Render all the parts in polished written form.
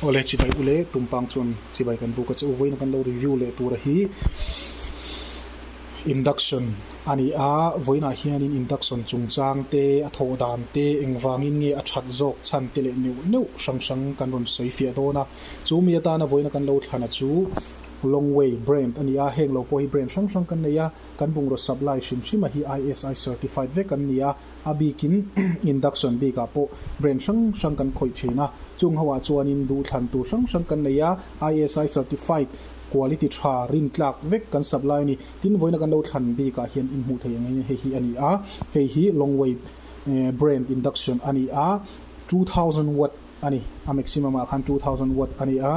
Awle chibai ule tumpang chuan chibai kan buk a che u vawiin kan lo review leh tur a hi induction a ni a vawiinah hianin induction chungchang te a thawh dan te engvangin nge a that zawk chhan te leh neuh neuh hrang hrang kan rawn sawi fiah dawn a chu mi atana vawiina kan lo thlan a chu Longwei brand a ni a heng lo pawh hi brand hrang hrang kan nei a kan bungraw supply hrim hrim a hi I_S_I certified vek an ni a. A bikin induction bikah pawh brand hrang hrang kan khawih thin a, chung ho ah chuanin duhthlan tur hrang hrang kan nei a, ISI certified quality tha rin tlak vek kan supply a ni. Tin, vawiina kan lo thlan bikah hian in hmuh theih ang hian hei hi a ni a, hei hi Longwei brand induction a ni a, 2000 watt a ni, a maximum ah khan 2000 watt a ni a,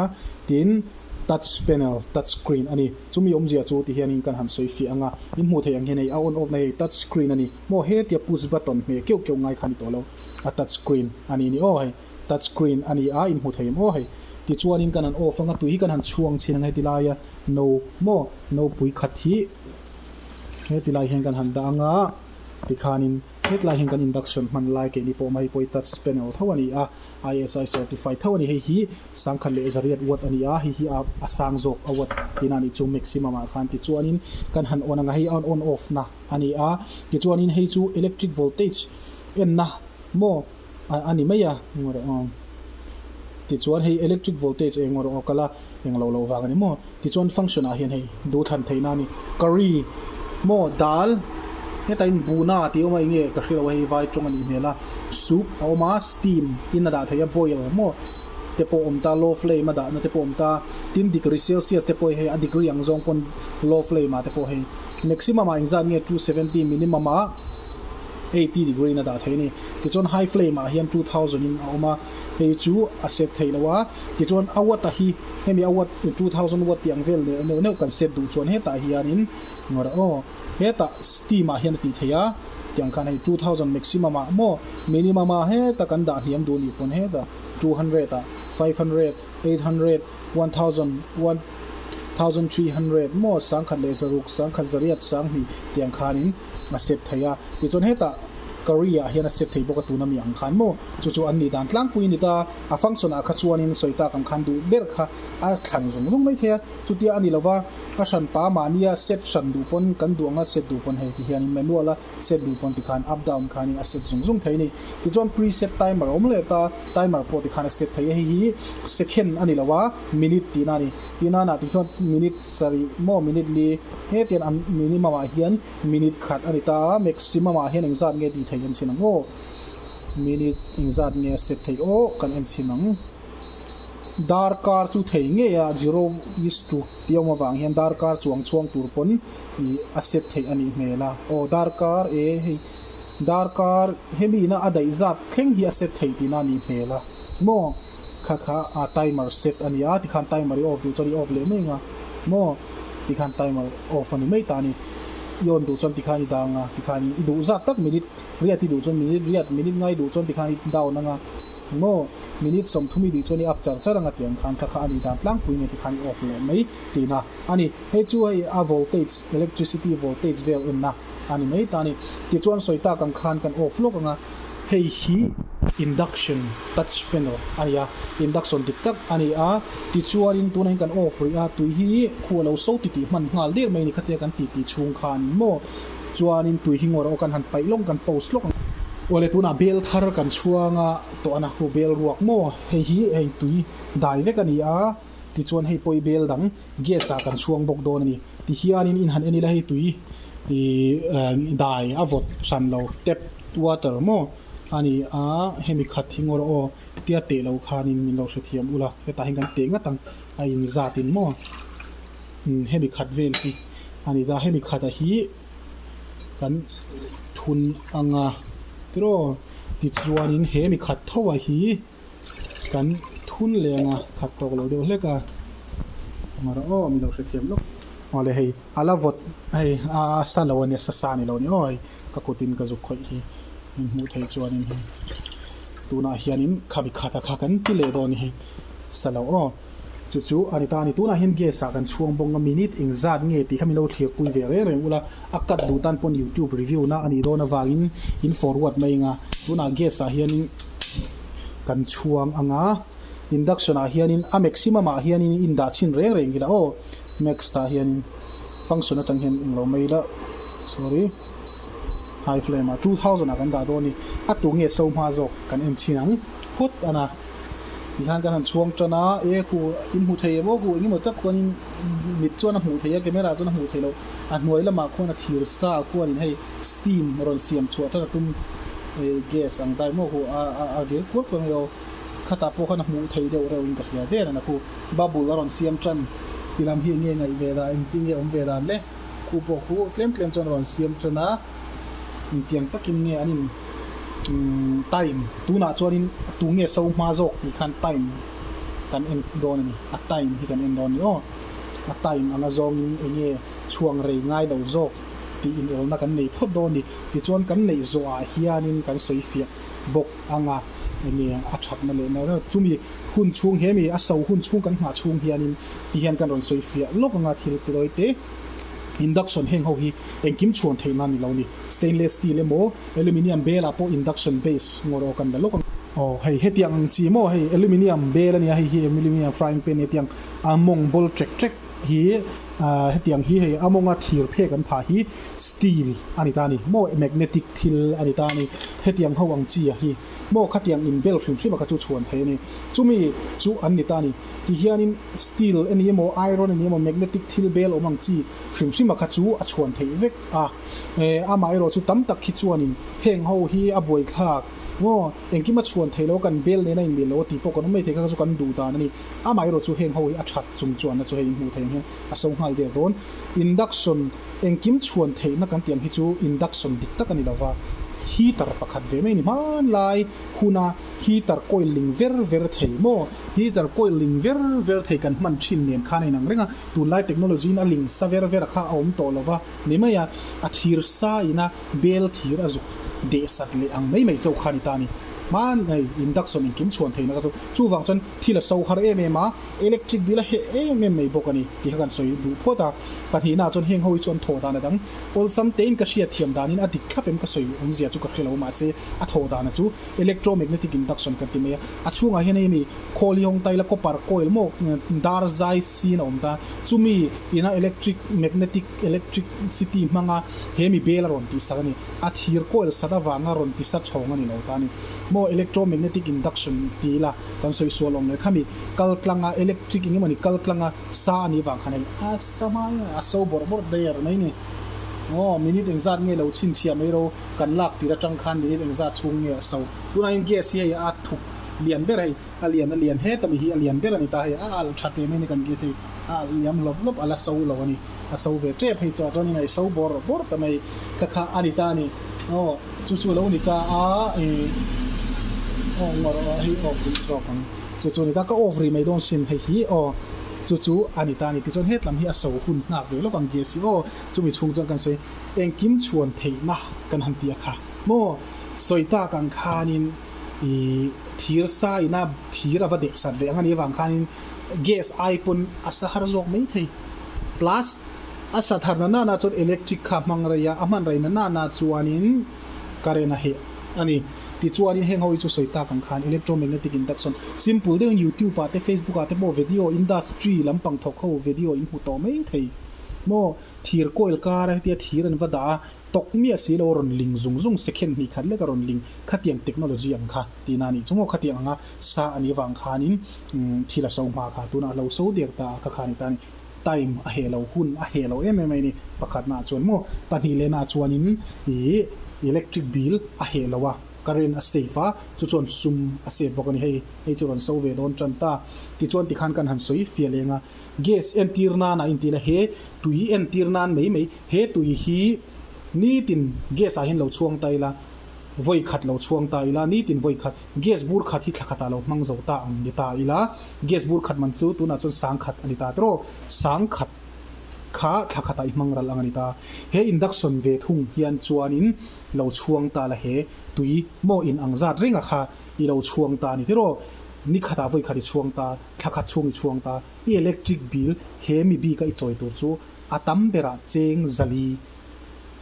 tin touch panel, touch screen a ni, chumi awmzia chu ti hianin kan han sawi fiah ang a, in hmuh theih ang hian hei a on off na hei touch screen a ni, maw hetia push button hmeh keuh keuh ngai kha a ni tawh lo, a touch screen a ni ni aw hei, touch screen a ni a in hmu thei em aw hei, tichuanin kan han off ang a tui hi kan han chhuang chhin ang heti laia no maw no pui khat hi heti lai hian kan han dah ang a tikhanin. Hetlai hian kan induction hman lai keini pawh mai pawh hi touch panel tho a ni a, ISI certified tho a ni. Hei hi sangkhat leh zariat watt a ni a, hei hi a a sang zawk a watt tihna a nih chu maximum ah khan tichuanin kan han on ang a, hei on on off na a ni a, tichuanin hei chu electric voltage enna maw a ni mai a tichuan hei electric voltage eng erawh a kal a eng lo loh vang a ni maw tichuan function ah hian hei duhthlan theihna a ni curry maw dal hetah in buna tih a awm a enge ka hre lo a hei vai tawng a nih hmel a soup a awm a steam in a dah theih a boil maw te pawh a awm ta low flame a dahna te pawh a awm ta tin degree celsius te pawh hei a degree ang zawng pawn low flame ah te pawh hei maximum ah engzat nge 270 minimum ah 80 degree in a dah thei a ni. Tichuan high flame ah hian 2000 in a awm a, hei chu a set theih loh a. Tichuan a watt a hi hemi a watt 2000 watt tih ang vel neuh neuh neuh kan set duh chuan hetah hianin ngawrh aw hetah steam ah hian a tih theih a tiang khan hei 2000 maximum ah maw minimum ah heta kan dah hniam duh nih pawn hetah 200 ah 500 800 1000 1300 maw sangkhat leh zaruk sangkhat zariat sanghnih tiang khanin a set thei a, tichuan hetah curry ah hian a set thei bawk a tuna mi ang khan maw chu chu an nih dan tlangpui a ni ta, a function ah kha chuanin sawi tak ang khan duh ber kha a thlan zung zung mai thei a, chutia a ni lova a hran pa mahnia set hran duh pawn kan duh anga set duh pawn hei ti hianin manual a set duh pawn tikhan up down khanin a set zung zung thei a ni, tichuan preset timer a awm leh ta, timer pawh tikhan a set thei a, hei hi second a ni lo a minute tihna a ni, tihna ah tikhian minute sarih maw minute li hetiang an minimum ah hian minute khat a ni ta a, maximum ah hian engzat nge tih theih kan chhin ang aw, minute engzat nge a set theih aw kan en chhin ang, darkar chu thei ngei a zero is to tih a awm avang hian darkar chuang chhuang tur pawn ih a set theih a nih hmel a, aw darkar e hei darkar hemi ina a daih zat thleng hi a set theih tihna a nih hmel a maw kha kha a timer set a ni a tikhan timer i off duh chuan i off leh mai ang a maw. Tikhan timer off a ni mai ta a ni. I on duh chuan tikhan i dang a, tikhan i duh zat tak minute riat i duh chuan minute riat, minute ngai duh chuan tikhan i down ang a, maw minute sawmthum i duh chuan i up char char ang a tih ang khan kha kha a nih dan tlangpui nge tikhan i off leh mai tihna a ni. Hei chu hei a voltage, electricity voltage vel enna a ni mai ta a ni. Tichuan sawi tak ang khan kan off lawk ang a, hei hi induction touch panel a ni a, induction dik tak a ni a, tichuanin tunah hian kan off rih a, tui hi khu a lo so ti tih hman nghal der mai a ni khatia kan titi chhung khanin maw chuanin tui hi ngawr aw kan han paih lawk kan post lawk ang. Awle tunah bel thar kan chhuang a tawh a khu bel ruak maw hei hi hei tui dai vek a ni a tichuan hei pawh hi bel dang gas ah kan chhuang bawk dawn a ni tihianin in han en ila hei tui ih dai a vawt hran lo tap water maw a ni a hemi khat hi ngawr aw tia teh lo khanin min lo hrethiam ula hetah hian kan teh ngat ang a inzat in maw umm hemi khat vel hi a ni ta hemi khat a hi kan thun anga tiraw tichuanin he mi khat tho a hi kan thun leh anga khat tawk lo deuh hlek a ngawr aw min lo hrethiam lawk awle hei a la vawt hei a sa lo a nia sa sa a ni lo a ni aw hei ka kutin ka zuk khawih hi in hmuh theih chuanin hei tunah hianin khabi khata kha kan ti leh dawn a ni hei sa lo aw chu chu a ni ta a ni tunah hian gas ah kan chhuang bawk a minute engzat nge tih kha min lo thlir pui ve reng reng ula a cut duh tan pawn youtube review na a nih dawn avangin in forward mai ang a tunah gas ah hianin kan chhuang ang a. Induction ah hianin a maximum ah hianin in dah chhin reng reng ila aw max tah hianin function atang hian englo mai ila sorry high flame ah 2000 ah kan dah dawn a ni a tu nge so hma zawk kan en chhin ang phawt ana tikhan kan han chhuang tan a e khu in hmu thei em aw khu engemaw tak khuanin mit chuan a hmuh theih a camera chuan a hmuh theih loh a hnuai lamah khuan a thir sa khuanin hei steam rawn siam chhuah tan a tum gas ang dai maw khu a a vir kual kual mai aw. Khatah pawh khan a hmuh theih deuh reuh in ka hria der an a khu. Bubble a rawn siam tan ti lam hi enge ngaih ve dan engtin nge awm ve dan le? Khu pawh khu tlem tlem chuan a rawn siam tan a, engtiang takin nge an in umm time tunah chuanin tu nge so hma zawk tih khan time kan en dawn a ni, a time hi kan en dawn a ni aw. A time anga zawngin enge chhuang rei ngai lo zawk tih inelna kan nei phawt dawn a ni. Tichuan kan neih zawhah hianin kan sawi fiah bawk anga enge a thatna leh neuh neuh chumi hun chhung he mi a so hun chhung kan nghah chhung hianin ti hian kan rawn sawi fiah lawk anga thil ti lawi te induction heng ho hi engkim chhuan theih nan ni lo ni stainless steel emaw aluminium bel ah pawh induction base ngawr aw kan la lawk ang. Aw hei hetiang ang chi maw hei aluminium bel ania hei hi aluminium frying pan ania tiang a mawng bawl trek trek hi ah hetiang hi hei a mawnga thir phek an phah hi steel a ni ta a ni maw magnetic thil a ni ta a ni hetiang ho ang chi a hi maw khatiang in bel hrim hrim a kha chu chhuan thei a ni chumi chu an ni ta a ni ti hianin steel a ni emaw iron a ni emaw magnetic thil bel awm ang chi hrim hrim a kha chu a chhuan theih vek a eh amaherawh chu tam tak hi chuanin heng ho hi a buaithlak maw engkim a chhuan theih loh a kan bel nena inmil loh a tih pawh kan awm mai thei kha chu kan duh dan a ni amaherawh chu heng ho hi a that chung chuanna chu hei in hmuh theih ang hian a so nghal der dawn. Induction, Engkim chhuan theihna kan tih ang hi chu induction dik tak a ni lova, heater pakhat ve mai a ni. Hmanlai huna heater coil ling ver ver thei maw? Heater coil ling ver ver thei kan hman thin nen khan a inang reng a, tunlai technology in a ling sa ver ver a kha a awm tawh lova ni mai a, a thir sa ina bel thir a zuk deh sat leh ang mai mai chauh kha a ni ta a ni. Hmanlai induction engkim chhuan theihna kha chu chuvang chuan thil a so har em em a. Electric bill a heh em em mai bawk a ni tih kha kan sawi duh phawt a. Pahnihnaah chuan heng ho hi chu an thawh dan a dang. Awlsam tein ka hriat thiam danin a dik thlap em ka sawi awmzia chu ka hre lo mahse a thawh dana chu electromagnetic induction kan ti mai a. A chhungah hian hei mi khawl hi hawng ta ila copper coil maw dar zai sin a awm ta. Chumi ina electric magnetic electricity hmanga he mi bel a rawn tihsak a ni. A thir coil sat avanga rawn tisa chhawng a ni lo ta a ni. Maw electromagnetic induction ti ila. Kan sawi sual awm leh khami kal tlanga electric eng emawni kal tlanga sa a nih vang khan hei a sa hma in a so bawrh bawrh der mai ni. Aw minute engzat nge lo chhinchhiah mai ro kan lak tir atang khan minute engzat chhung nge a so. Tunah hian gas hi hei a thuk lian ber hei a lian a lian heta mi hi a lian ber a ni ta hei a alh tha teh mai ni kan gas hei a alh liam hlawp hlawp a la so lo a ni. A so ve tep hei chuah chuan in a so bawrh bawrh ta mai kha kha a ni ta a ni. Aw chu chu a lo ni ta a ih aw ngawrh aw hei off rih zawk ang chu chu a ni ta ka off rih mai dawn sin hei hi aw chu chu a ni ta a ni tichuan hetlam hi a so hun nghak ve lawk ang gas hi aw chumi chhung chuan kan sawi engkim chhuan theihna kan han ti a kha maw sawi tak ang khanin ih thir sa ina thir a va deh sat leh ang a nih avang khanin gas ai pawn a sa har zawk mai thei plus. A sa thar na nana chuan electric kha hmang rei a, a hman rei na nana chuanin current a heh a ni. Tichuanin heng ho hi chu sawi tak ang khan electromagnetic induction simple deuhin youtube ah te facebook ah te pawh video industry lampang thawk ho video in hmu tawh mai thei maw thir coil kar a hetia thir an va dah a tawk miah si lo a rawn ling zung zung second hnih khat lek a rawn ling khatiang technology ang kha tihna a nih chu maw khatiang anga sa a nih avang khanin thil a so hma kha tunah a lo so der ta a kha kha a ni ta a ni. Time a heh lo hun a heh lo em em mai a ni. Pakhatnaah chuan maw pahnih lehnaah chuanin ih electric bill a heh lo a, current a save a, chu chuan sum a save bawk a ni. Hei hei chu rawn so ve dawn tan ta. Tichuan tikhan kan han sawi fiah leng a, gas entir nan a inti la he tui entir nan mai mai he tui hi nitin gas ah hian lo chhuang ta ila, vawi khat lo chhuang ta ila, nitin vawi khat gas bur khat hi thla khatah lo hmang zo ta ang ni ta ila, gas bur khat man chu tunah chuan sang khat a ni ta tawh, sang khat kha thla khatah i hmang ral ang a ni ta. He induction ve thung hian chuanin lo chhuang ta la he tui maw in ang zat renga kha i lo chhuang ta a ni tiraw, ni khatah vawi khat i chhuang ta, thla khat chhung i chhuang ta, i electric bill he mi bika i chawi tur chu a tam berah cheng zali.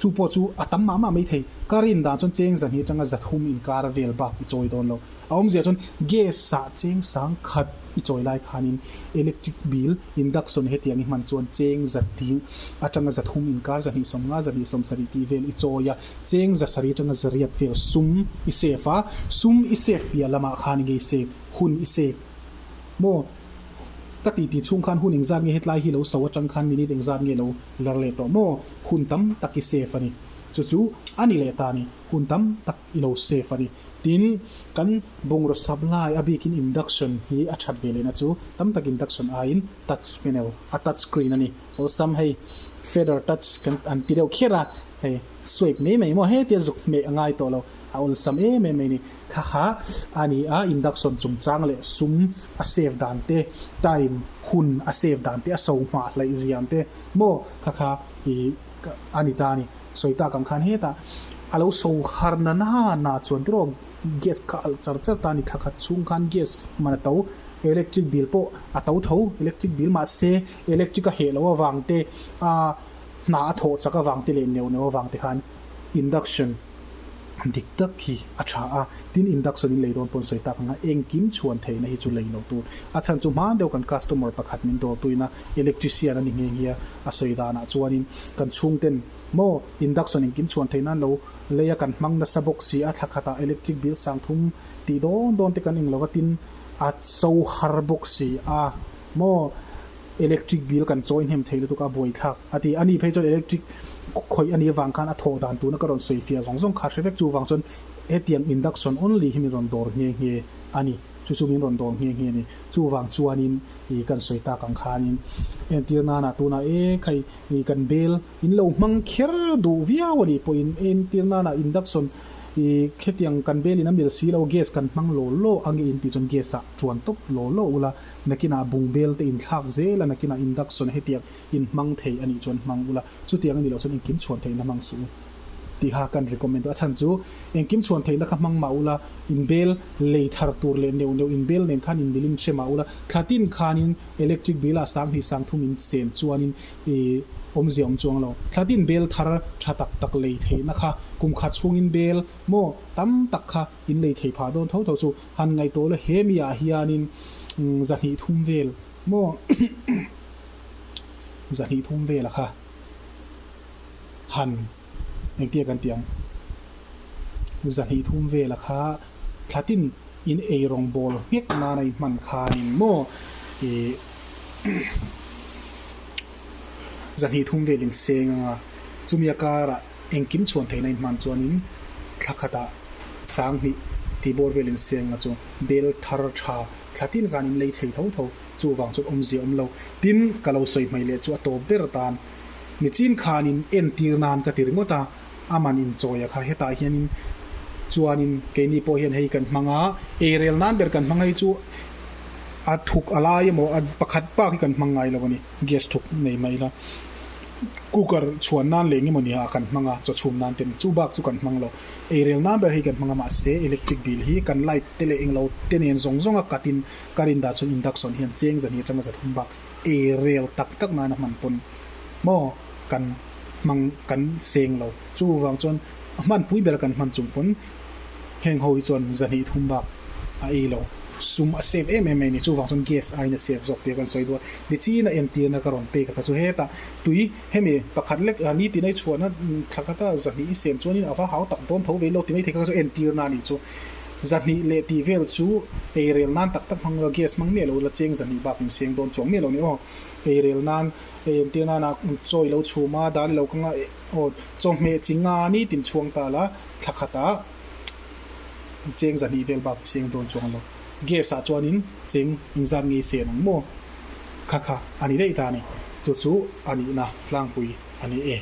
Chu pawh chu a tam mah mah mai thei. Ka rin dan chuan cheng 200 atanga 300 inkar vel bak i chawi dawn lo. A awmzia chuan gas ah cheng 1000 i chawi lai khanin electric bill induction hetiang i hman chuan cheng 200 atanga 300 inkar 250 270 tih vel i chawi a, cheng 700 atanga 800 vel sum i save a, sum i save piah lamah khan i ngei save, hun i save maw? Ka ti ti chhung khan hun engzat nge hetlai hi lo so atang khan minute engzat nge lo lar leh tawh maw? Hun tam tak i save a ni. Chu chu a ni leh ta a ni. Hun tam tak i lo save a ni. Tin, kan bungraw supply a bikin induction hi a that ve lehna chu tam tak induction aiin touch panel, a touch screen a ni. Awlsam hei feather touch kan an ti deuh kher a, hei swipe mai mai maw hetia zuk hmeh a ngai tawh lo. A awlsam em em mai ni. Kha kha a ni a, induction chungchang leh sum a save dan te, time, hun a save dan te, a so hmah hlaih zian te maw kha kha ih a ni ta a ni. Sawi tak ang khan hetah a lo so har na na na chuan tiraw gas kha alh char char ta a ni. Thla khat chhung khan gas man a to, electric bill pawh a to tho, electric bill mahse electric a heh loh avang te, a hna a thawh chak avang te leh neuh neuh avang te khan induction dik tak hi a tha a, tin induction in lei dawn pawn sawi tak ang a, engkim chhuan theihna hi chu lei lo tur. A chhan chu hma deuh kan customer pakhat min dawr tuina electrician a ni nghe nghe a, a sawi danah chuanin kan chhungten maw induction engkim chhuan theih nan lo lei a kan hmang nasa bawk si a, thla khatah electric bill 3000 tih dawn dawn te kan eng lova tin a so har bawk si a maw. Electric bill kan chawi hnem thei lutuk a buaithlak a ti. Ani phei chuan electric khawih a nih avang khan a thawh dan tuna ka rawn sawi fiah zawng zawng kha hre vek. Chuvang chuan hetiang induction only hi min rawn dawr nghe nghe a ni. Chu chu min rawn dawr nghe nghe a ni. Chuvang chuanin ih kan sawi tak ang khanin entir nana tunah e khai ih kan bel in lo hmang kher duh viau a nih pawhin entir nana induction ih khetiang kan belin a mil si lo gas kan hmang law law ang e intih chuan gas ah tuan tawp law law ula. Nakinah bungbel te inthlak zel a, nakinah induction hetiang inhmang thei a nih chuan hmang ula, chutiang a nih loh chuan engkim chhuan theihna hmang suh u tih kha kan recommend a, a chhan chu engkim chhuan theihna kha hmang mah ula, inbel lei thar tur leh neuh neuh inbel nen khan inmilin hre mah ula, thla tin khanin electric bill ah 2000 3000 in sen chuanin ih awmzia awm chuang lo, thla tin bel thar tha tak tak lei theihna kha kum khat chhungin bel maw tam tak kha in lei thei phah dawn tho tho chu. Han ngaihtuah la he mi ah hianin 230 vel maw 230 vel a kha han engtia kan tih ang 230 vel a kha thlatin in ei rawng bawl nghek nana i hman khanin maw ih 230 vel in seng anga chumi a karah Engkim chhuan theihna in hman chuanin thla khatah 2000 tih bawr velin senga chu bel thar tha thla tin khan in lei thei tho tho. Chuvang chuan awmzia awm lo. Tin, ka lo sawi hmai leh chu a tawp ber tan nichin khanin entir nan ka ti ringawt a, a man inchawia kha hetah hianin chuanin keini pawh hian hei kan hmang a, eirel nan ber kan hmang hei chu a thuk a lai emaw a pakhat bak hi kan hmang ngai lo a ni, gas thuk nei mai ila. Cooker chhuan nan leh engemaw nia kan hmang a, chaw chhum nan te chu bak chu kan hmang lo. Eirel nan ber hi kan hmang a mahse electric bill hi kan light te leh englo te nen zawng zawng a cut in ka rin dah chuan induction hian cheng 200 atanga 300 bak eirel tak tak nan a hman pawn maw kan hmang kan seng lo. Chuvang chuan a hmanpui ber kan hman chung pawn heng ho hi chuan 230 bak a ei lo. Sum a save em em mai a ni. Chuvang chuan gas aiin a save zawk tih kan sawi duh a. Nichin a entirna ka rawn pek a kha chu hetah tui hemi pakhat lek nitin a i chhuahna thla khata 200 i sem chuanin a va hau tak dawn tho ve lo ti mai thei kha chu entirna a nih chu. 200 leh tih vel chu eirel nan tak tak hmang lo gas hmang miah lo la cheng 200 bak in seng dawn chuang miah lo ni aw. Eirel nan ei entirna na chaw i lo chhum a dal i lo kang a aw chawhmeh chi nga nitin chhuang ta la thla khatah cheng 200 vel bak i seng dawn chuang lo. Gas ah chuanin cheng engzat nge i sen ang maw? Kha kha a ni daih ta a ni. Chu chu a nihna tlangpui a ni e.